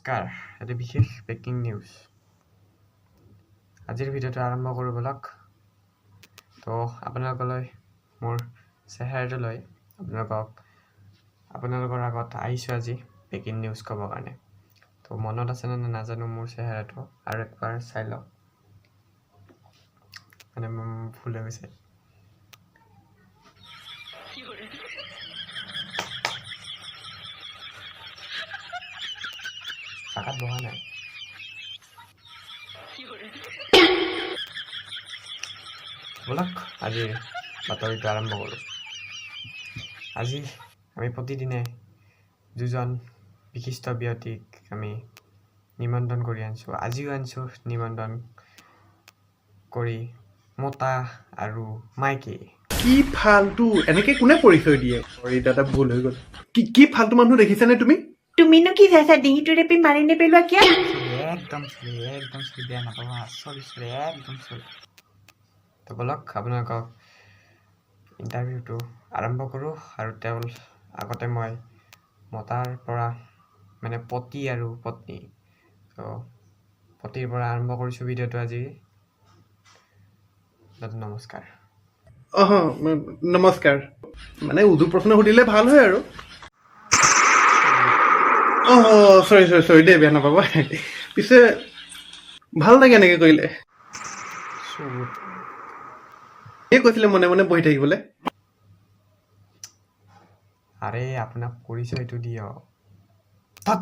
নমস্কাৰ, এটি বিশেষ ব্ৰেকিং নিউজ। আজিৰ ভিডিঅ'টো আৰম্ভ কৰোঁ ব'লক। তো আপোনালোকলৈ মোৰ চেহেৰাটো লৈ আপোনালোকৰ আগত আহিছোঁ আজি ব্ৰেকিং নিউজ ক'বৰ কাৰণে। তো মনত আছেনে নে নাজানো মোৰ চেহেৰাটো, আৰু একবাৰ চাই লওক, মানে মোৰ ভুল হৈ গৈছে। জাগাত বহা নাই। ব'লক আজিৰ বাতৰিটো আৰম্ভ কৰোঁ। আজি আমি প্ৰতিদিনে দুজন বিশিষ্ট ব্যক্তিক আমি নিমন্ত্ৰণ কৰি আনিছোঁ। আজিও আনিছোঁ নিমন্ত্ৰণ কৰি মতা আৰু মাইকী। কি ফাল্টু, এনেকে কোনে পৰিচয় দিয়ে? চৰি দাদা, ভুল হৈ গ'ল। কি কি ফাল্টু মানুহ দেখিছানে তুমি? তুমিনো কি চাইছা? ডিঙিটো ৰেপি মাৰি নেপেলোৱা কিয়? একদম চৰি, একদম চৰি, বেয়া নাপাবা, চৰি চৰি, একদম চৰি। তো ব'লক আপোনালোকক ইণ্টাৰভিউটো আৰম্ভ কৰোঁ। আৰু তেওঁৰ আগতে মই মতাৰ পৰা, মানে পতি আৰু পত্নী, তো পতিৰ পৰা আৰম্ভ কৰিছোঁ ভিডিঅ'টো আজি। দাদা নমস্কাৰ। অহ, নমস্কাৰ। মানে উজু প্ৰশ্ন সুধিলে ভাল হয় আৰু। অহ, চৰি চৰি চৰি দেই, বেয়া নাপাব। পিছে ভাল লাগে এনেকে কৰিলে। চুপ। এই কৈছিলে মনে মনে বহি থাকিবলৈ। আৰে আপোনাক পৰিচয়টো দিয়ক। তাত